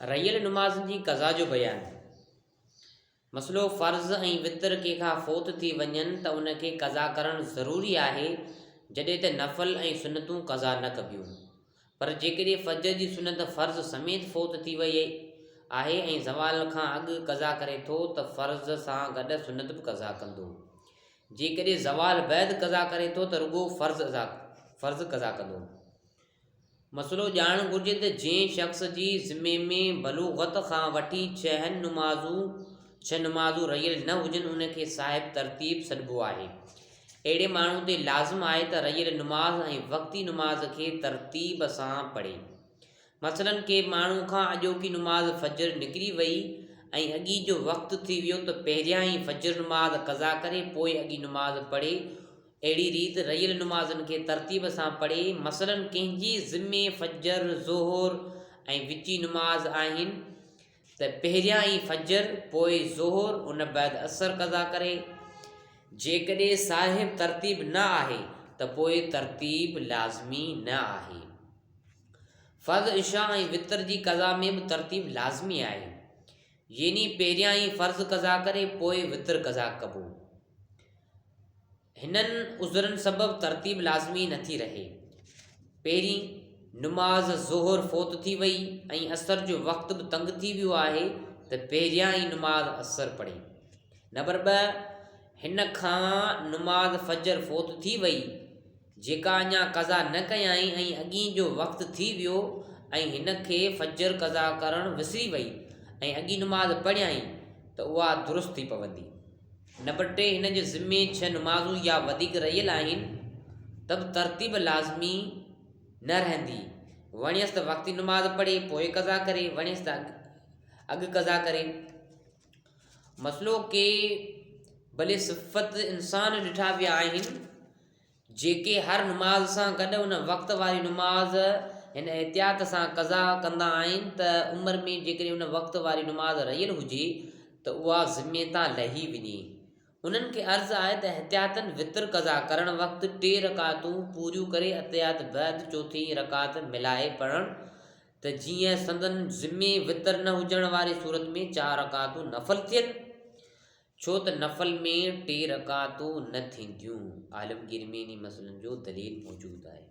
رهيل نمازن جي قضا جو بيان. مسئلو فرض ۽ وتر ڪنهن کان فوت ٿي وڃن ته ان کي قضا ڪرڻ ضروري آهي جڏهن ته نفل ۽ سنتون قضا نه ڪبيون. پر جيڪڏهن فجر جي سنت فرض سميت فوت ٿي وئي آهي ۽ زوال کان اڳ قضا ڪري ٿو ته فرض سان گڏ سنت به قضا ڪندو. جيڪڏهن زوال بعد قضا ڪري ٿو ته رڳو فرض قضا ڪندو. مسئلو ڄاڻڻ گهرجي ته جنهن شخص جي ذمي ۾ بلوغت کان وٺي ڇهن نمازون ڇهه نمازون رهيل نه هجن ان کي صاحب ترتيب سڏبو آهي. اهڙي ماڻهو تي لازم آهي ته رهيل نماز ۽ وقتي نماز کي ترتيب سان پڙهي. مثلاً ڪنهن ماڻهو کان اڄوڪي نماز فجر نڪري وئي ۽ اڳي جو وقت ٿي ويو ته پهريائين فجر نماز قضا ڪري پوء اڳي نماز پڙهي اهڙي ريت رهيل نمازن کي ترتيب سان پڙهي، مثلاً ڪنهن جي ذمي فجر، ظهر ۽ وچين نماز آهن ته پهريان ئي فجر، پوء ظهر، ان بعد عصر قضا ڪري. جيڪڏهن صاحب ترتيب نه آهي ته پوء ترتيب لازمي نه آهي. فرض عشاء ۽ وتر جي قضا ۾ به ترتيب لازمي آهي. يعني پهريان ئي فرض قضا ڪري پوء وتر قضا ڪبو. هنن عذرن سبب ترتيب لازمي نٿي رهي. پهرين نماز ظهر فوت ٿي وئي ۽ عصر جو وقت به تنگ ٿي ويو آهي ته پهريان ئي نماز عصر پڙهي. نمبر ٻه هن کان نماز فجر فوت ٿي وئي جيڪا اڃا قضا نه ڪيائين ۽ اڳئين جو وقت ٿي ويو ۽ هن کي فجر قضا ڪرڻ وسري وئي ۽ اڳين نماز پڙهيائين ته اها درست ٿي پوندي. نمبر ٽي، هن جي ذمي ڇهه نمازون يا وڌيڪ رهيل آهن ته به ترتيب لازمي نه رهندي. وڻيس ته وقتي نماز پڙهي پوء قضا ڪري، وڻيس ته اڳ قضا ڪري. مسئلو ڪي بلي صفت انسان ڏٺا ويا آهن. جيڪي هر نماز سان گڏ ان وقت واري نماز هن احتياط سان قضا ڪندا آهن ته عمر ۾ جيڪڏهن ان وقت واري نماز رهيل هجي ته اها ذمي تان لهي وڃي. انهن کي عرض آهي ته احتياطاً وتر قضا ڪرڻ وقت ٽي رڪعتون پوريون ڪري احتياط بعد چوٿين رڪعت ملائي پڙهڻ ته جيئن سندن ذمي وتر نه هجڻ واري صورت ۾ چار رڪعتون نفل ٿين. ڇو ته نفل ۾ ٽي رڪعتون نه ٿينديون. عالمگير ۾ انهي مسئلن جو دليل موجود آهي.